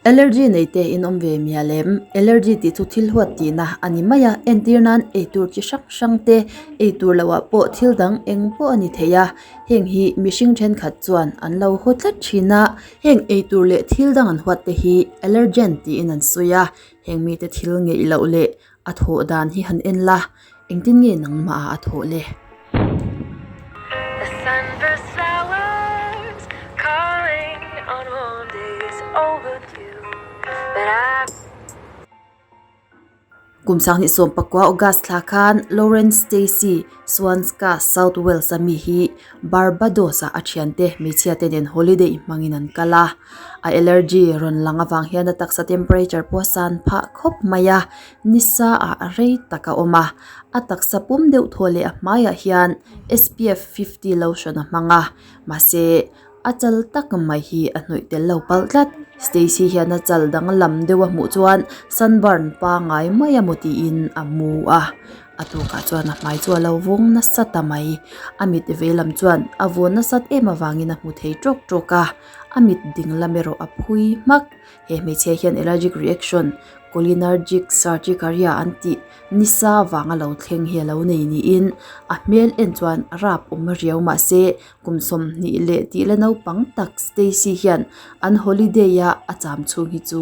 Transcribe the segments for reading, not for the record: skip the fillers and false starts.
Allergy nei te in awm ve mial em? Allergy tih chu thil huat tihna a ni mai a, entir nan eitur chi hrang hrang te, eitur loh ah pawh thil dang eng pawh a ni thei a, heng hi mihring thenkhat chuan an lo haw tlat thin a, heng eitur leh thil dang an huat te hi allergen tiin an sawi a, heng mite thil ngeih loh leh a thawh dan hi han en la, engtin nge nangmah ah a thawh le? The sunburst flowers calling on warm days overdue But I Kum 2019 August thla khan Lauren Stacey Swanska South Wales a mi hi Barbados-ah a thiante hmeichhia te nen holiday hmangin an kal a. A allergy rawn lang avang hian a taksa temperature pawh a san phah khawp mai a, nisa ah rei tak a awm a. A taksa pum deuh thaw leh a hmaiah hian SPF 50 lotion a hmang a, mahse a chal tak mai hi a hnawih tel lo palh tlat. Stacey hian a chal danglam deuh a hmuh chuan sunburn pangai mai a maw tiin a mu a. A tukah chuan a hmai chu a lo vawng nasa ta mai. A mit vei lam chuan a vawn nasat em avangin a hmu thei tawk tawk a, a mit ding lam erawh a phui hmak. He hmeichhia hian allergic reaction, cholinergic urticaria an tih nisa vanga lo thleng hi a lo nei niin a hmel en chuan a rap awm riau mahse Kum 20 leh tih la naupang tak Stacey hian an holiday a a cham chhung hi chu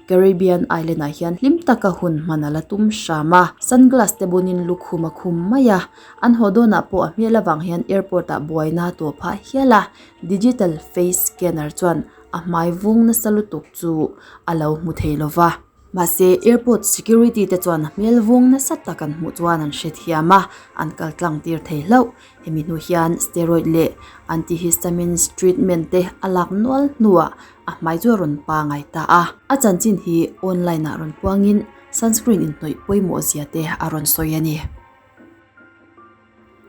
Caribbean Island ah hian hlim taka hun hman a la tum hram a. Sunglass te bunin lukhum a khum mai a, an haw dawnah pawh a hmel avang hian airport ah buaina a tawh phah hial a, digital face scanner chuan a hmai vung nasa lutuk chu a lo hmu thei lova. Mahse, airport security te chuan a hmel vung nasa tak an hmuh chuan an hrethiam a, an kal tlang tir thei hlauh. Hemi hnu hian steroid leh antihistamines treatment te a lak nual hnuah a hmai chu a rawn pangai ta a. A chanchin hi online ah rawn puangin sunscreen inhnawih pawimawh zia te a rawn sawi a ni.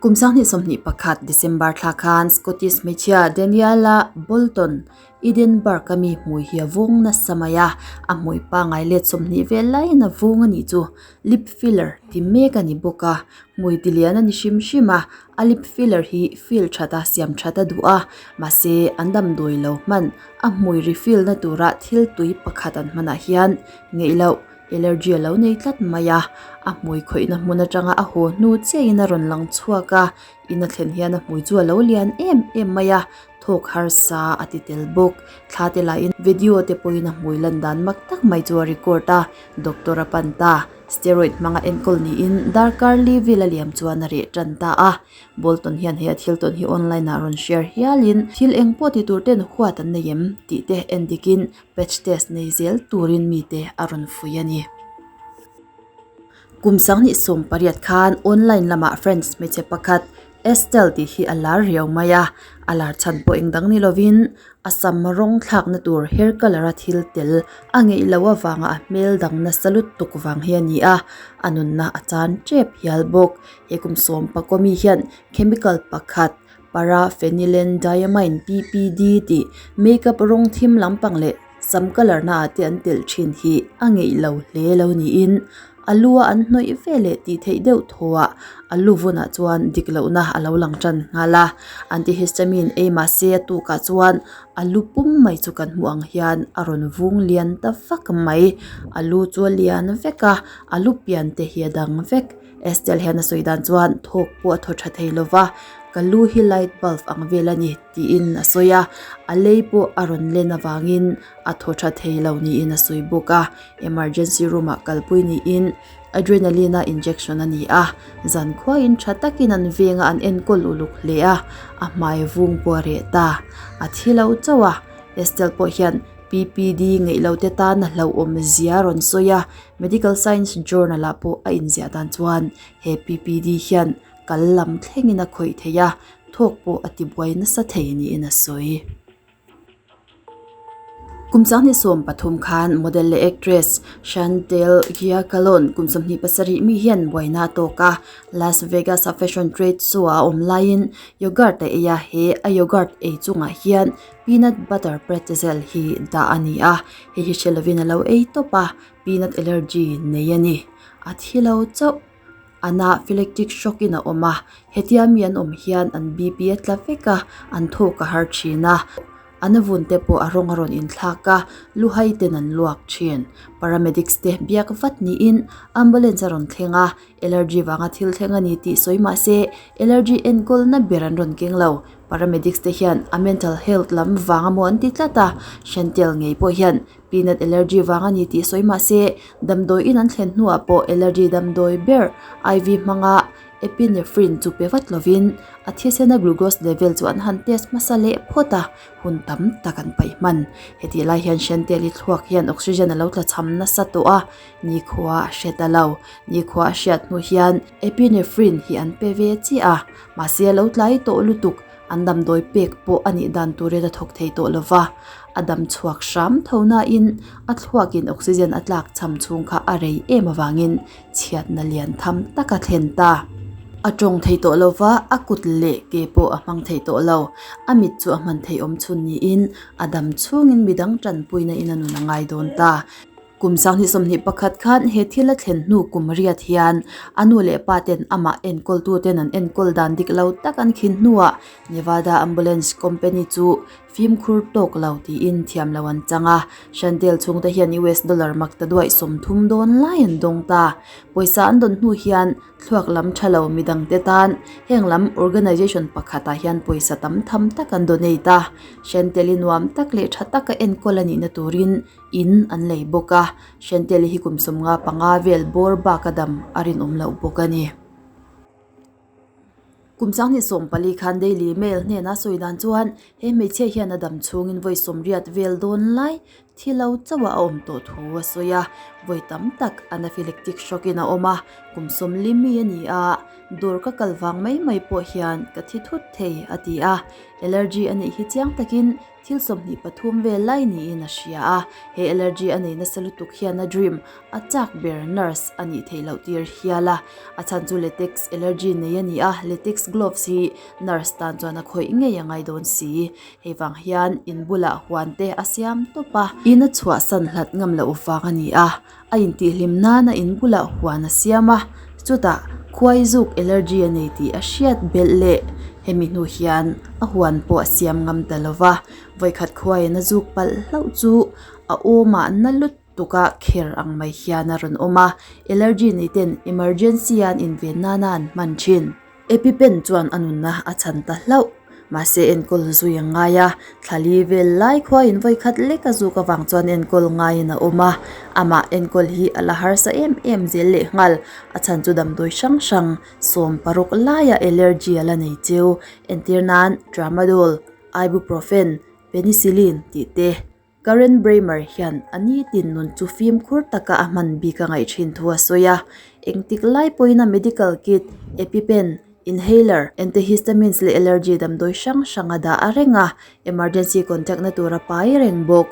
Kum 2021 December thla khan Scottish hmeichhia Daniela Bolton, Edinburgh a mi hmui hi a vung nasa mai a, a hmui pangai let 20 vel laiin a vung a nih chu. Lip filler ti mek a ni bawk a, hmui ti lian a ni hrim hrim a, a lip filler hi fill that a siam that a duh a, mahse an damdawi lo hman a hmui refill na tura thil tui pakhat an hmanah hian ngeih loh. Allergy a lo nei tlat mai a, a hmui khawihna hmun atanga a haw hnu chiahin a rawn lang chhuak a, in a thlen hian a hmui chu a lo lian em em mai a, thawk harsa a ti tel bawk. Thla te lahin video te pawhin a hmui lan dan mak tak mai chu a record a, doctor a pan ta. Steroid hmanga enkawl niin darkar li vel a liam chuan a reh tan ta a. Bolton hian he a thil tawn hi online ah rawn share hialin thil eng pawh ti tur ten huat an nei em tih te en dikin Patch test nei zel turin mite a rawn fui a ni. Kum 2018 khan online lamah French hmeichhe pakhat Estelle tih hi a lar riau mai a, a lar chhan pawh eng dang ni lovin a sam rawng thlakna tur hair colour a thil tel a ngeih loh avanga a hmel dang nasa lutuk vang hi a ni a, a nunna a chan tep hial bawk. He kum 10 mi hian chemical pakhat Para-phenylenediamine, PPD, tih makeup rawng thim lampang leh sam colour na ah te an telh thin hi a ngeih lo hle lo niin a lu a an hnawih ve leh tih theih deuh thaw ah a lu vunah chuan dik lohna a lo lang tan nghal a. Antihistamine ei mahse a tukah chuan a lu pum mai chu kan hmuh ang hian a rawn vung lian ta vak mai. A lu chu a lian vek a, a lu pian te hi a dang vek. Estelle hian a sawi dan chuan thawk pawh a thaw tha thei lo va, ka lu hi light bulb ang vel a ni tiin a sawi a, a lei pawh a rawn len avangin a thaw tha thei lo niin a sawi bawk a, emergency room ah kalpui niin adrenaline a injection a ni a, zan khuaiin tha takin an veng a an enkawl uluk hle a, a hmai vung pawh a reh ta, a thi lo chauh a, Estelle pawh hian PPD ngeih lo te tan a hlauhawm zia a rawn sawi a, Medical Science Journal ah pawh a inziah dan chuan he PPD hian kal lam thlengin a khawih thei a, thawk pawh a tibuai nasa thei niin a sawi. Kum 2013 khan model leh actress Chantel Giacalone kum 27 mi hian buaina a tawk a, Las Vegas a fashion trade show ah a awm laiin yogurt a ei a, he a yogurt ei chungah hian peanut butter pretzel hi dah a ni a, hei hi hre lovin a lo ei tawp a. Peanut allergy nei a ni. A thi lo chauh. Anaphylactic shock in a awm a, hetia mi an awm hian an BP a tla vek a, an thawk a har thin a. An vun te pawh a rawng a rawn inthlak a, luhai ten an luak thin. Paramedics te biak vat niin ambulance a rawn thleng a, allergy vanga thil thleng a ni tih sawi mah se allergy enkawlna ber an rawn keng lo. Paramedics te hian a mental health lam vang amaw an ti tlat a, Shantel ngei pawh hian peanut allergy vang a ni tih sawi mah se damdawiin an thlen hnuah pawh allergy damdawi ber IV hmanga Epinephrine chu pe vat lovin a thisena glucose level chu an han test hmasa leh phawt a, hun tam tak an paih hman. Hetih lai hian Shanteli thluak hian oxygen a lo tla cham nasa tawh a, nikhua a hre ta lo. Nikhua a hriat hnu hian epinephrine hi an pe ve chiah a, mahse a lo tlai tawh lutuk, an damdawi pek pawh a nih dan turin a thawk thei tawh lo va. A dam chhuak hram tho nain a thluakin oxygen a tlak cham chhung kha a rei em avangin Chhiatna lian tham tak a thlen ta. A tawng thei tawh lo va, a kut leh ke pawh a hmang thei tawh lo. A mit chu a hman thei awm chhun niin a dam chhungin midang tanpuina in a nun a ngai dawn ta. Kum 2021 khan he thil a thlen hnu kum riat hian a nu leh pa ten amah enkawltu ten an enkawl dan dik lo tak an khin hnuah Nevada Ambulance Company chu Fimkhur tawk lo tiin thiam lo an chang a, Shantel chhungte hian US dollar mak ta duaih 30 dawn lai an dawng ta. Pawisa an dawn hnu hian thluak lam tha lo midangte tan heng lam organisation pakhatah hian pawisa tam tham tak an donate a, Shantel-i nuam tak leh tha taka enkawl a nihna turin in an lei bawk a, Shantel-i hi kum 55 vel bawr bak a dam a rinawm loh bawk a ni. Kum 2014 khan Daily Mail hnena sawi dan chuan he hmeichhia hian a dam chhungin vawi 80 vel dawn lai thi lo chauh a awm tawh thu a sawi a, vawi tam tak anaphylactic shock in a awm a, kum 40 mi a ni a, dawr ka kal vang mai mai pawh hian ka thi thut thei a ti a, allergy a neih hi chiang takin Thil 23 vel lai niin a hria a, he allergy a nei nasa lutuk hian a dream a chak ber nurse a nih theih loh tir hial a, a chhan chu latex allergy nei a ni a, latex gloves hi nurse tan chuan a khawih ngei a ngai dawn si. Hei vang hian in bulah huan te a siam tawp a, in a chhuahsan hlat ngam loh vang a ni a, a intihhlim nana in bulah huan a siam a, chutah khuai zuk allergy a nei tih a hriat belh leh hemi hnu hian a huan pawh a siam ngam ta lo va, vawikhat khuaiin a zuk palh hlauh chu a awmah na lutuk a kher ang mai hian a rawn awm a, allergy nei ten emergency a an inven nana an hman thin. Epipen chuan a nunna a chhan ta hlauh. Mahse enkawl zui a ngai a, thla li vel lai khuaiin vawikhat lek a zuk avang chuan enkawl ngaiin a awm a. Amah enkawl hi a la harsa em em zel leh nghal. A chhan chu damdawi hrang hrang 16 laia allergy a la nei cheu. Entir nan Tramadol, Ibuprofen, Penicillin tih te. Karen Bremer hian a nitin nun chu fimkhur taka a hman bik a ngaih thin thu a sawi a, engtik lai pawhin a medical kit, EpiPen, inhaler, antihistamines leh allergy damdawi hrang hrang a dah a reng a, emergency contact na tur a pai reng bawk.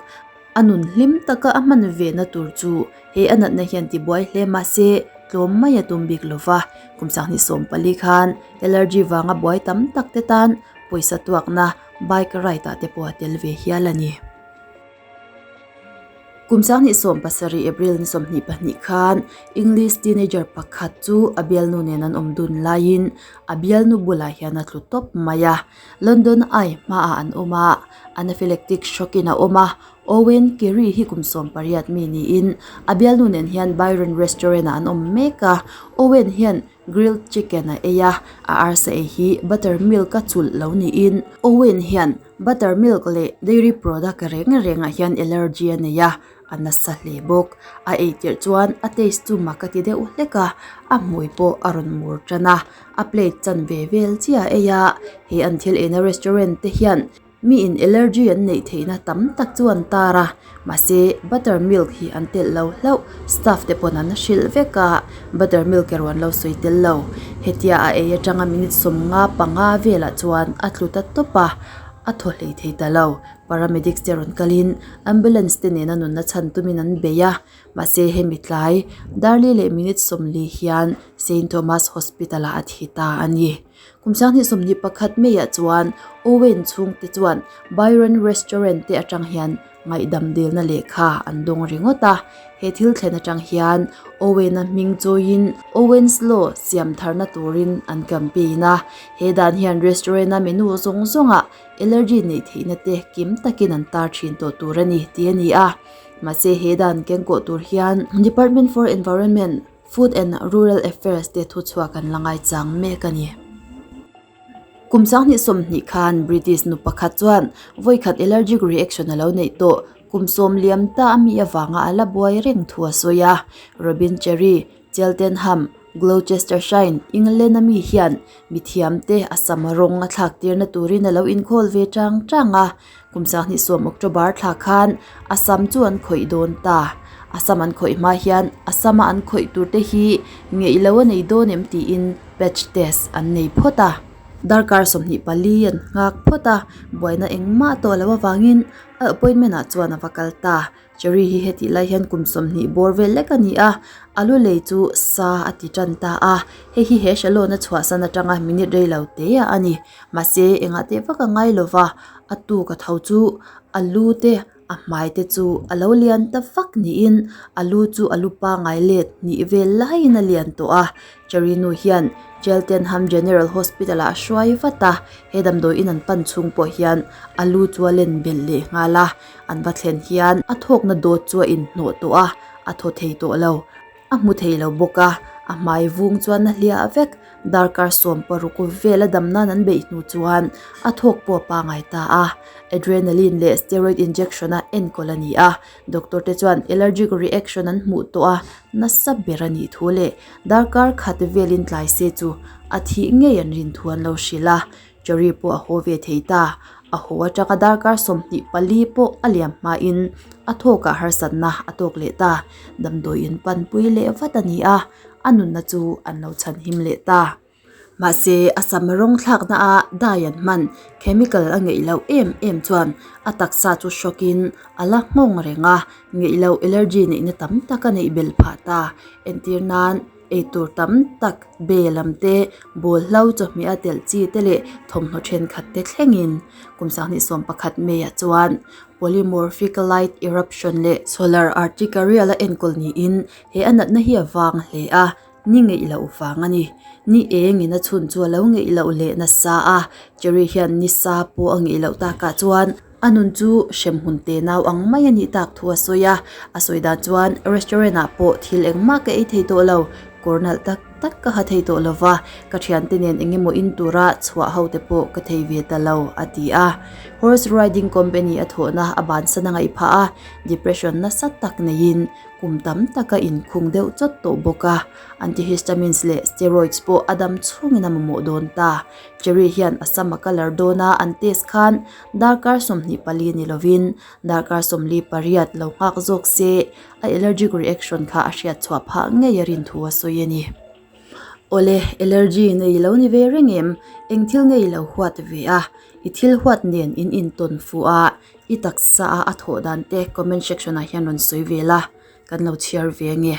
A nun hlim taka a hman ve na tur chu he a natna hian tibuai hle mah se tlawm mai a tum bik lo va, kum 2014 khan allergy vanga buai tam tak te tan pawisa tuakna Bike ride ah te pawh a tel ve hial a ni. Kum 2017 April ni 22 khan English teenager pakhat chu a bialnu nen an awm dun laiin a bialnu bulah hian a tlu tawp mai a. London Eye hmaah an awm a, anaphylactic shock in a awm a. Owen Carey hi kum 18 mi niin a bialnu nen hian Byron restaurant ah an awm mek a. Owen hian Grilled chicken a ei a, a arsa ei hi buttermilk a chulh lo niin Owen hian buttermilk leh dairy product reng rengah hian allergy a nei a, a nasa hle bawk. A ei tirh chuan a taste chu mak a ti deuh hlek a, a hmui pawh a rawn mur tan a, a plate chanve vel chiah a ei a, he an thil eina restaurant te hian Mi in allergy an neih theihna tam tak chu an tar a, mahse buttermilk hi an telh lo hlauh, staff te pawn an hrilh vek a, buttermilk erawh an lo sawi tel lo. Hetia a ei atanga minute 55 velah chuan a tlu ta tawp a, a thaw hlei thei ta lo. Paramedics te rawn kalin ambulance te nena nunna chhan tumin an bei a, mahse hemi tlai darli leh minute 40 hian Saint Thomas Hospital ah a thi ta a ni. Kum 2021 maiah chuan Owen chhungte chuan Byron Restaurant te atang hian ngaihdam dilna lehkha an dawng ringawt a. He thil thlen atang hian Owen-a hming chawiin Owen's Law siam tharna turin an campaign a. He dan hian restaurant-a menu zawng zawngah allergy neih theihna te kim takin an tar thin tawh tur a ni tih a ni a. Mahse he dan kengkawh tur hian Department for Environment, Food and Rural Affairs te thuchhuak an la ngaichang mek a ni. Kum 2020 khan British nu pakhat chuan vawikhat allergic reaction a lo neih tawh kum sawm liam ta a mi avanga a la buai reng thu a sawi a. Robin Cherry, Cheltenham, Gloucestershire, England a mi hian mithiamte a sam rawng a thlak tirna turin a lo inkhâwl ve chang chang a. Kum 2010 October thla khan a sam chu an khawih dawn ta. A sam an khawih hma hian a sama an khawih turte hi ngeih lo a nei dawn em tiin patch test an nei phawt a. Darkar 24 an nghak phawt a, buaina engmah tawh loh avangin a appointment ah chuan a va kal ta. Cherry hi hetih lai hian kum 20 bawr vel lek a ni a, a lu lei chu sa a ti tan ta a. Hei hi he salon a chhuahsan atanga minute rei lo te ah a ni. Mahse engah teh vak a ngai lova, a tuk a tho chu a lu te A hmai te chu a lo lian ta vak niin a lu chu a lu pangai let hnih vel laiin a lian tawh a. Cherry nu hian Cheltenham General Hospital ah a hruai vat a, he damdawiin an pan chhung pawh hian a lu chu a len belh leh nghal a. An va thlen hian a thawkna dawt chu a inhnawh tawh a, a thaw thei tawh lo. A hmu thei lo bawk a, a hmai vung chuan a hliah vek. Darkar 16 vel a dam nan an beih hnu chuan a thawk pawh a pangai ta a. Adrenaline leh steroid injection a enkawl a ni a, doctor te chuan allergic reaction an hmuh tawh a nasa ber a nih thu leh darkar khat velin tlai se chu a thih ngei an rin thu an lo hrilh a. Cherry pawh a haw ve thei ta. A haw atanga darkar 24 pawh a liam hmain a thawkah harsatna a tawk leh ta. Damdawiin panpui leh vat a ni a, a nunna chu an lo chhanhim leh ta. Mahse, a sam rawng thlakna a dye an hman chemical a ngeih loh em em chuan a taksa chu hrawkin a la nghawng reng a, ngeih loh allergy neihna tam tak a neih belh phah ta. Entir nan. Eitur tam tak, be lam te, ball hlo chawhmeh a telh chi te leh thawmhnaw thenkhat te thlengin kum 2011 May ah chuan polymorphic light eruption leh solar urticarial a enkawl niin he a natna hi a vang hle a, ni ngeih loh vang a ni. Ni eng in a chhun chu a lo ngeih loh leh nasa a, Cherry hian ni sa pawh a ngeih loh takah chuan A nun chu hremhmun te nau ang mai a nih tak thu a sawi a, a sawi dan chuan restaurant ah pawh thil engmah ka ei thei tawh lo, kawr nalh tak tak ka ha thei tawh lova, ka thiante nen eng emaw in tura chhuah ho te pawh ka thei ve ta lo a ti a. Horse riding company a thawhna a bansan a ngaih phah a, depression nasa tak neiin kum tam tak a inkhung deuh chawt tawh bawk a, antihistamines leh steroids pawh a dam chhungin a mamawh dawn ta. Cherry hian a sam a colour dawn a an test khan Darkar 24 ni lovin darkar 48 lo nghak zawk se a allergic reaction kha a hriat chhuah phah ngei a rin thu a sawi a ni. Awle, allergy nei lo ni ve reng em? Eng thil nge i lo huat ve a? I thil huat nen in intawn fuh a, i taksa a a thawh dan te comment section ah hian rawn sawi ve la, kan lo chhiar ve nge.